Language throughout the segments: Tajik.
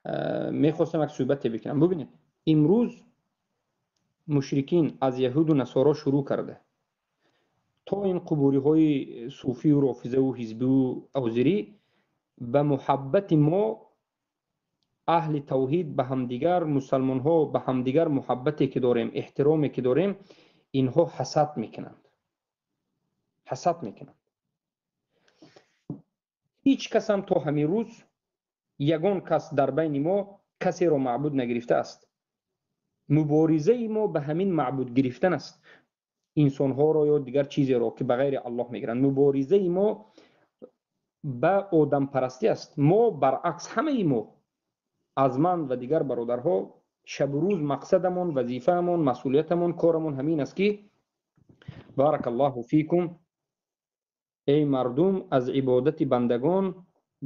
Мехостам як суҳбате бикунам. Бубинед, имрӯз мушрикин аз яҳуду насоро шурӯъ карда то ин қубуриҳои суфию рофизаву ҳизбиву авзирӣ ба муҳаббати мо аҳли тавҳид ба ҳамдигар, мусалмонҳо ба ҳамдигар муҳаббате ки дорем, эҳтироме ки дорем, инҳо ҳасад мекунанд, ҳасад мекунанд. Ҳеҷ касам то ҳамин рӯз ягон кас дар байни мо касеро маъбуд нагирифтааст. Муборизаи мо ба ҳамин маъбуд гирифтан аст, инсонҳоро ё дигар чизеро ки ба ғайри Аллоҳ мегиранд. Муборизаи мо ба одампарастӣ аст. Мо баръакс, ҳамаи мо, аз ман ва дигар бародарҳо, шабу рӯз мақсадамон, вазифаамон, масъулиятамон, корамон ҳамин аст ки баракаллоҳу фикум, эй мардум, аз ибодати бандагон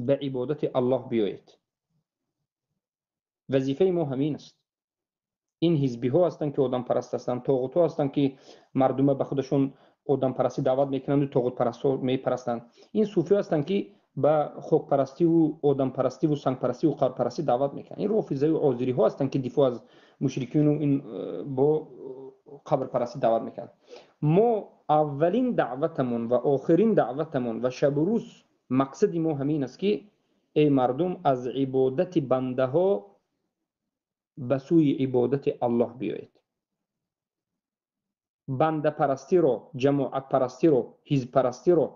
ба ибодати Аллоҳ биёед. Вазифаи мо ҳамин аст. Ин ҳизбиҳо ҳастанд ки одампараст ҳастанд, тоғутҳо ҳастанд ки мардума ба худашон одампарастӣ даъват мекунанду тоғутпарастҳо мепарастанд. Ин суфиҳо ҳастанд ки ба хокпарастиву одампарастиву сангпарастиву қабрпарастӣ даъват мекунанд. Ин рофизаю озириҳо ҳастанд ки дифоъ аз мушрикину ин бо қабрпарастӣ даъват мекунанд. Мо аввалин даъватамон ва охирин даъватамон ва шабу рӯз мақсади мо ҳамин аст ки эй мардум, аз ибодати бандаҳо ба сӯи ибодати Аллоҳ биёед. Бандапарастиро, ҷамоатпарастиро, ҳизбпарастиро,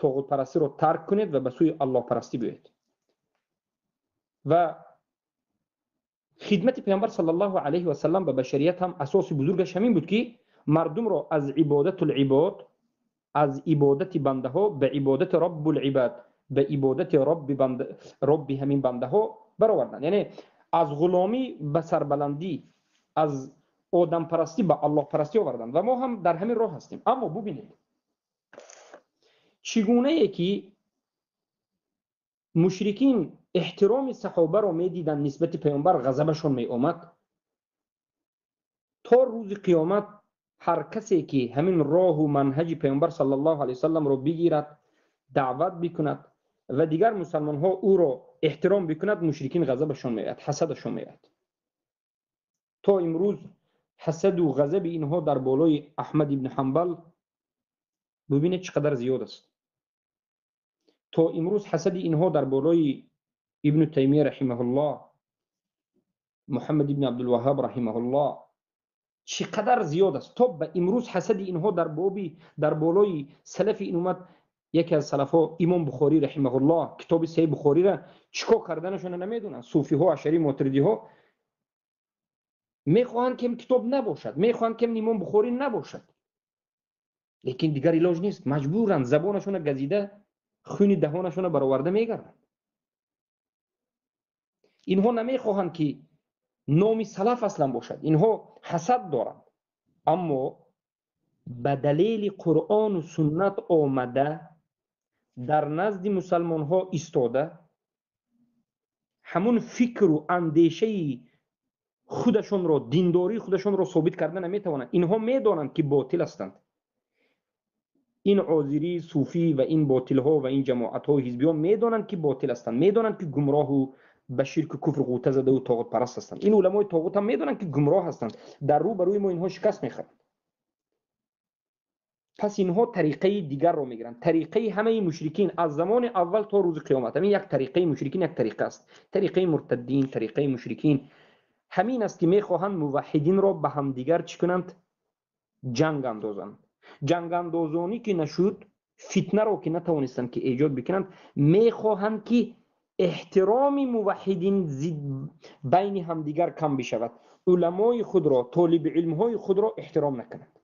тоғутпарастиро тарк кунед ва ба сӯи Аллоҳпарастӣ биёед. Ва хидмати Паёмбар саллаллоҳу алайҳи васаллам ба башарият ҳам асоси бузургаш ҳамин буд ки мардумро аз ибодатул ибод, аз ибодати бандаҳо ба ибодати Роббул ибад, ба ибодати Робби банда, Робби ҳамин бандаҳо бароварданд. Яъне аз ғуломӣ ба сарбаландӣ, аз одампарастӣ ба Аллоҳпарастӣ оварданд ва мо ҳам дар ҳамин роҳ ҳастем. Аммо бубинед, чӣ гунае ки мушрикин эҳтироми саҳобаро медиданд нисбати Паёмбар, ғазабашон меомад. То рӯзи қиёмат ҳар касе ки ҳамин роҳу манҳаҷи Паёмбар саллаллоҳу алайҳи васалламро бигирад, даъват бикунад ва дигар мусалмонҳо ӯро эҳтиром бикунад, мушрикин ғазабашон меояд, ҳасадашон меояд. То имрӯз ҳасаду ғазаби инҳо дар болои Аҳмад ибни Ҳанбал бубинед чӣ қадар зиёд аст. То имрӯз ҳасади инҳо дар болои Ибну Таймия раҳимаҳуллоҳ, Муҳаммад ибни Абдулваҳҳаб раҳимаҳуллоҳ чӣ қадар зиёд аст. То ба имрӯз ҳасади инҳо дар боби дар болои салафи ин уммат, яке аз салафҳо Имом Бухорӣ раҳимаҳуллоҳ, китоби Саҳеҳи Бухориро чӣ кор карданашонро намедонанд. Суфиҳо, ашарӣ, мотуридиҳо мехоҳанд ки китоб набошад, мехоҳанд ки Имом Бухорӣ набошад, лекин дигар илоҷ нест, маҷбуранд, забонашонро газида, хуни даҳонашонро бароварда мегарданд. Инҳо намехоҳанд ки номи салаф аслан бошад, инҳо ҳасад доранд. Аммо ба далели Қуръону суннат омада дар назди мусалмонҳо истода, ҳамун фикру андешаи худашонро, диндории худашонро собит карда наметавонанд. Инҳо медонанд ки ботил ҳастанд. Ин озирӣ, суфӣ ва ин ботилҳо ва ин ҷамоатҳо, ҳизбиҳо медонанд ки ботил ҳастанд, медонанд ки гумроҳу ба ширку куфр ғӯта задаву тоғутпараст ҳастанд. Ин уламои тоғут ҳам медонанд ки гумроҳ ҳастанд, дар рӯ ба рӯи мо инҳо шикаст мехӯранд. Пас инҳо тариқаи дигарро мегиранд, тариқаи ҳамаи мушрикин аз замони аввал то рӯзи қиёмат. Ҳамин як тариқаи мушрикин як тариқа аст, тариқаи муртаддин, тариқаи мушрикин ҳамин аст ки мехоҳанд муваҳҳидинро ба ҳамдигар чӣ кунанд? Ҷанг андозанд. Ҷангандозонӣ ки нашуд, фитнаро ки натавонистанд ки эҷод бикунанд, мехоҳанд ки эҳтироми муваҳҳидин байни ҳамдигар кам бишавад, уламои худро, толиби илмҳои худро эҳтиром накунанд.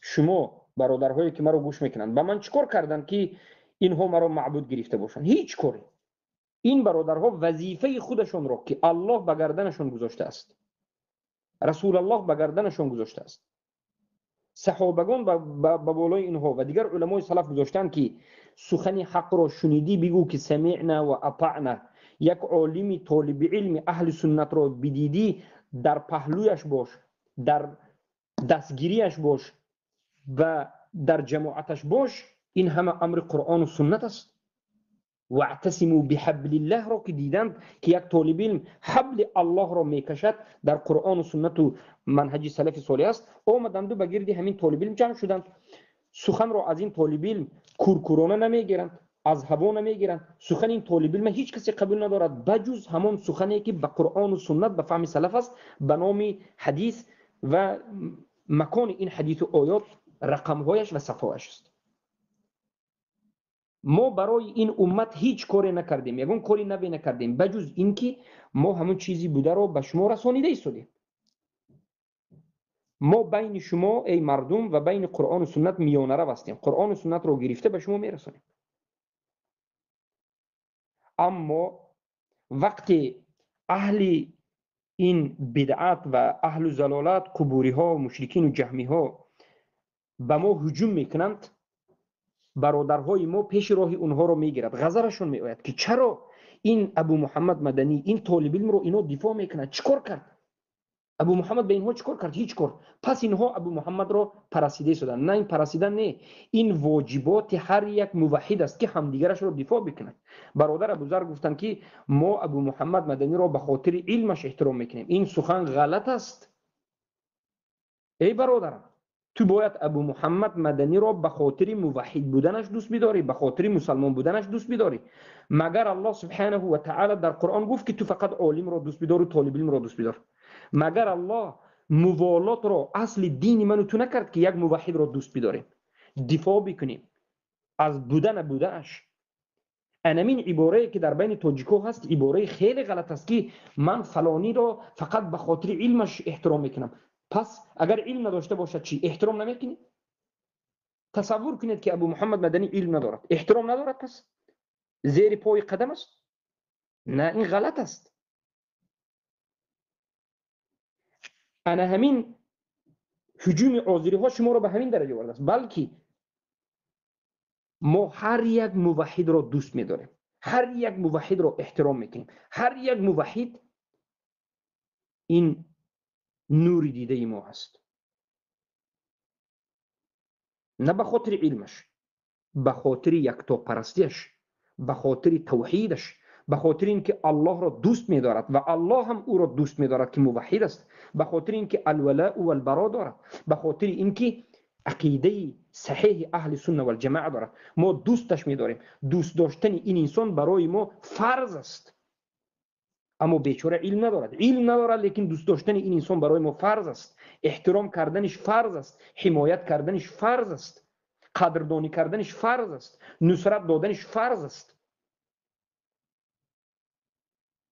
Шумо бародарҳое ки маро гӯш мекунанд, ба ман чӣ кор карданд ки инҳо маро маъбуд гирифта бошанд? Ҳеҷ коре. Ин бародарҳо вазифаи худашонро ки Аллоҳ ба гарданашон гузоштааст, Расулаллоҳ ба гарданашон гузоштааст, саҳобагон ба болои инҳо ва дигар уламои салаф гузоштаанд ки сухани ҳақро шунидӣ бигӯ ки самиъна ва атаъна. Як олими толиби илми аҳли суннатро бидидӣ, дар паҳлӯяш бош, дар дастгирияш бош ва дар ҷамоаташ бош. Ин ҳама амри Қуръону суннат аст. واعتصموا بحبل الله را که دیدند که یک طالب علم حبل الله را میکشد در قرآن و سنت و منهج سلف صالح است، آمدند و به گرد همین طالب علم جمع شدند. سخن را از این طالب علم کورکورانه نمیگیرند، از هوا نمیگیرند. سخن این طالب علم هیچ کسی قبول ندارد بجز همان سخنی که به قرآن و سنت به فهم سلف است، به نام حدیث و مکان این حدیث و آیات رقمهایش و صفحه‌اش است. ما برای این امت هیچ کاری نکردیم، یگون کاری نوی نکردیم بجز اینکه ما همون چیزی بوده رو به شما رسانیده ایستادیم. ما بین شما ای مردم و بین قرآن و سنت میانه رو هستیم، قرآن و سنت رو گرفته به شما میرسانیم. اما وقتی اهل این بدعت و اهل زلالت، قبوری ها، مشرکین و جهمی ها به ما هجوم میکنند، برادرهای ما پیش راه اونها رو میگیرد، غضبشون میآید که چرا این ابو محمد مدنی، این طالب علم رو اینا دفاع میکنند، چیکار کرد ابو محمد؟ به اینها چیکار کرد؟ هیچ کار. پس اینها ابو محمد رو پرسیده شدن. نه، این پرسیدن نه، این واجبات هر یک موحد است که همدیگرش رو دفاع بکند. برادر ابوذر گفتند که ما ابو محمد مدنی رو به خاطر علمش احترام میکنیم. این سخن غلط است ای برادرم. تو باید ابو محمد مدنی را به خاطر موحد بودنش دوست بداری، به خاطر مسلمان بودنش دوست بداری. مگر الله سبحانه و تعالی در قرآن گفت که تو فقط عالم را دوست بدار و طالب علم را دوست بدار؟ مگر الله موالات را اصل دین منو تو نکرد که یک موحد را دوست بداریم، دفاع بکنیم از بودن بودنش؟ انمین عباره که در بین تاجیکو هست عباره خیلی غلط است که من فلانی را فقط به خاطر علمش احترام میکنم. پس اگر علم نداشته باشد چی؟ احترام نمیکنی؟ تصور کنید که ابو محمد مدنی علم ندارد، احترام ندارد، پس زیر پای قدم است؟ نه، این غلط است. انا همین هجوم آذری ها شما را به همین درجه آورده است. بلکه ما هر یک موحد را دوست می‌داریم، هر یک موحد را احترام میکنیم، هر یک موحد این نور دیده ما هست، نه به خاطر علمش، به خاطر یکتاپرستیش، به خاطر توحیدش، به خاطر اینکه الله را دوست می‌دارد و الله هم او را دوست می‌دارد که موحد است، به خاطر اینکه الولاء والبراء دارد، به خاطر اینکه عقیده صحیح اهل سنت و الجماعه دارد. ما دوستش می‌داریم. دوست داشتن این انسان برای ما فرض است. اما بیچاره علم ندارد، علم ندارد، لیکن دوست داشتن این انسان برای ما فرض است، احترام کردنش فرض است، حمایت کردنش فرض است، قدردانی کردنش فرض است، نصرت دادنش فرض است.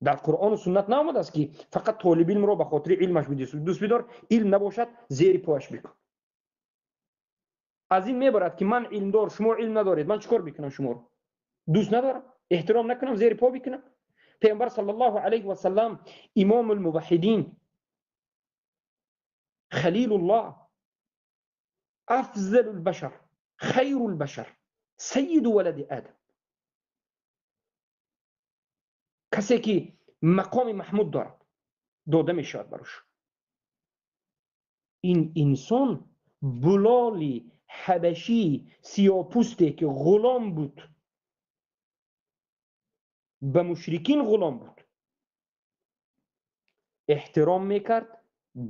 در قرآن و سنت نامده است که فقط طالب علم را به خاطر علمش دوست بدار، علم نباشد زیر پایش بکن. از این میبرد که من علم دار، شما علم ندارید، من چیکار بکنم؟ شما رو دوست ندارم، احترام نکنم، زیر پا بکنم؟ پیامبر صلی الله علیه و سلم، امام الموحدین، خلیل الله، افضل البشر، خیر البشر، سید ولد آدم، کسی که مقام محمود دارد داده می شود براش. این انسان بلالی حبشی سیاپوستی که غلام بود، به مشرکین غلام بود، احترام میکرد،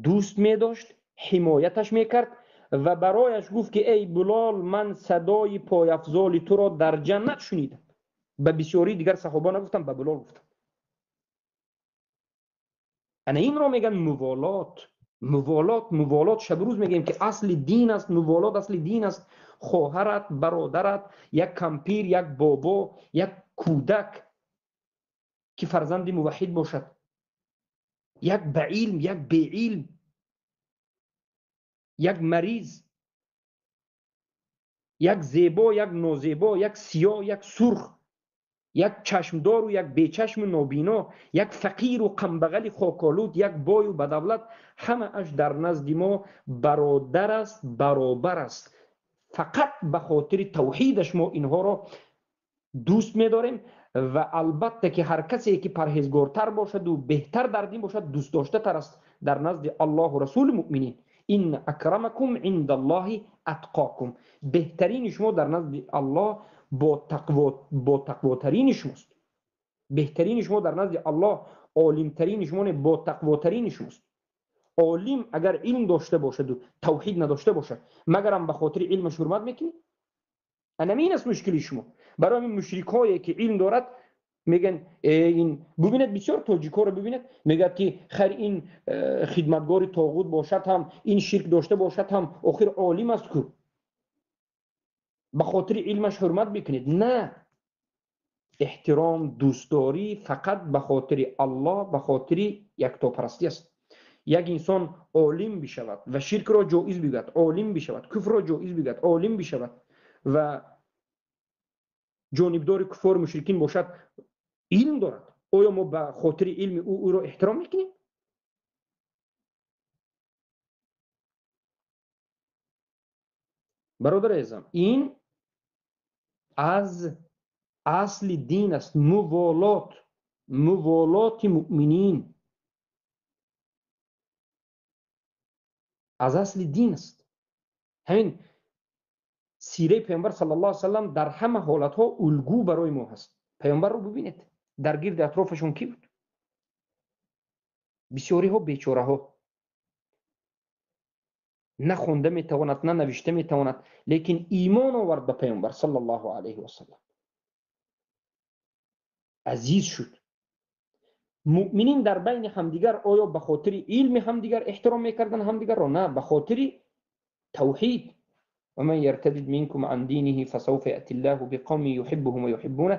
دوست میداشت، حمایتش میکرد و برایش گفت که ای بلال، من صدای پایافزال تو را در جنت شنیدم. به بسیاری دیگر صحابه نگفتم، به بلال گفتم. انا این را میگن موالات. موالات، موالات. شب روز میگیم که اصل دین است، موالات اصل دین است. خواهرت، برادرت، یک کمپیر، یک بابا، یک کودک که فرزند موحد باشد، یک به علم، یک بی علم، یک مریض، یک زیبا، یک نازیبا، یک سیاه، یک سرخ، یک چشمدار و یک بیچشم نابینا، یک فقیر و قنبغل خاکالود، یک بای و بدولت، همه اش در نزد ما برادر است، برابر است. فقط به خاطر توحیدش ما اینها را دوست می‌داریم و البته که هر کسی که پرهیزگارتر باشد و بهتر در دین باشد دوست داشته تر است در نزد الله و رسول مؤمنین. ان اکرمکم عند الله اتقاکم، بهترین شما در نزد الله бо тақвотарини шумост. Беҳтарини шумо дар назди Аллоҳ олимтарини шумо не, бо тақвотарини шумост. Олим агар илм дошта бошад ва тавҳид надошта бошад, магарам ба хотири илмаш ҳурмат мекунӣ? Ана ин аст мушкили шумо. Барои ҳамин мушрикҳое ки илм дорад мегӯянд ин, бубинед, бисёр тоҷикҳоро бубинед, мегӯяд ки хайр, ин хидматгори тоғут бошад ҳам, ин ширк дошта бошад ҳам, охир олим аст ку, ба хотири илмаш ҳурмат бикунед. На, эҳтиром, дӯстдорӣ фақат ба хотири Аллоҳ, ба хотири яктопарастӣ аст. Як инсон олим бишавад ва ширкро ҷоиз бигӯяд, олим бишавад, куфрро ҷоиз бигӯяд, олим бишавад ва ҷонибдори куффору мушрикин бошад, илм дорад, оё мо ба хотири илми ӯ ӯро эҳтиром мекунем? Бародари азизам, ин аз асли дин аст. Муволот, муволоти муъминин аз асли дин аст. Ҳамин сираи Паёмбар саллаллоҳу алайҳи васаллам дар ҳама ҳолатҳо улгӯ барои мо ҳаст. Паёмбарро бубинед, дар гирди атрофашон кӣ буд? Бисёриҳо бечораҳо, на хонда метавонад, на навишта метавонад, лекин имон овард ба Паёмбар саллаллоҳу алайҳи васаллам, азиз шуд. Муъминин дар байни ҳамдигар оё ба хотири илми ҳамдигар эҳтиром мекарданд ҳамдигарро? На, ба хотири тавҳид. ومن يرتد منكم عن دينه فسوف يأتي الله بقوم يحبهم ويحبونه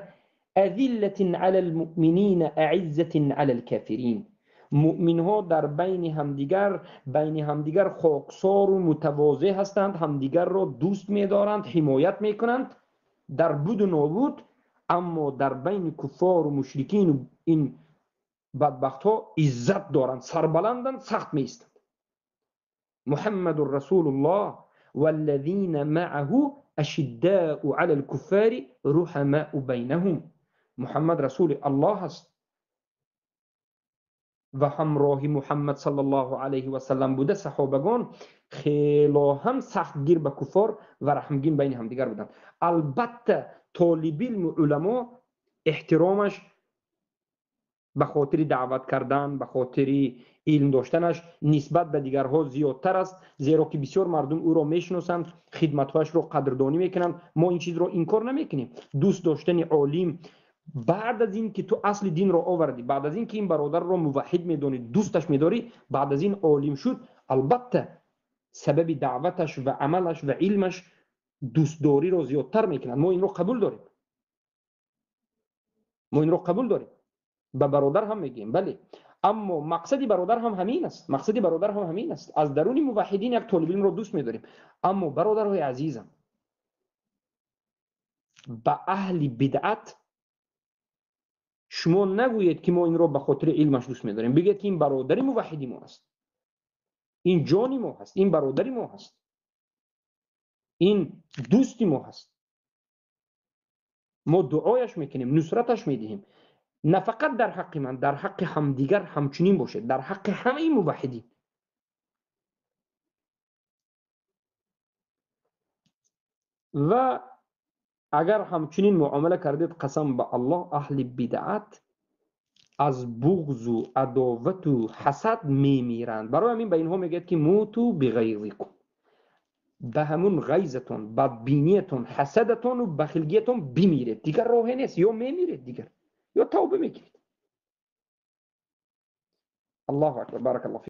أذلة على المؤمنين أعزة على الكافرين. مؤمنها در بین همدیگر، بین همدیگر خاکسار و متواضع هستند، همدیگر را دوست می‌دارند، حمایت می‌کنند در بود و نابود. اما در بین کفار و مشرکین و این بدبخت‌ها عزت دارند، سربلندند، سخت می‌ایستند. محمد رسول الله والذین معه أشداء على الكفار رحماء بینهم. محمد رسول الله است و همراه محمد صلی الله علیه و سلم بوده صحابگان خیلی هم سختگیر به کفار و رحمگین بین همدیگر بودند. البته طالب علم و علما احترامش به خاطر دعوت کردن، به خاطر علم داشتنش نسبت به دیگرها زیادتر است، زیرا که بسیار مردم او را میشناسند، خدمتهایش را قدردانی میکنند. ما این چیز را انکار نمیکنیم. دوست داشتن عالم بعد از این که تو اصل دین را آوردی، بعد از این که این برادر را موحد میدانی، دوستش میداری، بعد از این عالم شد، البته سبب دعوتش و عملش و علمش دوستداری را زیادتر میکنند. ما این را قبول داریم، ما این را قبول داریم. به برادر هم میگیم بله، اما مقصد برادر هم همین است، مقصد برادر هم همین است. از درون موحدین یک طالب علم را دوست میداریم. اما برادرهای عزیزم، به اهل بدعت شما نگویید که ما این را به خاطر علمش دوست میداریم، بگید که این برادر موحدی ما است، این جانی ما هست، این برادر ما هست، این دوستی ما هست. ما دعایش میکنیم، نصرتش میدهیم. نه فقط در حق من، در حق همدیگر همچنین باشه، در حق همه موحدین. و اگر همچنین معامله کردید، قسم به الله اهل بدعت از بغض و عداوت و حسد میمیرند. برای همین به اینها میگه که موتو بغیظکم، به همون غیظتون، بدبینیتون، حسدتون و بخیلگیتون بمیرید. دیگر راه نیست، یا میمیرید دیگر یا توبه میکنید. الله اکبر. بارک الله فیک.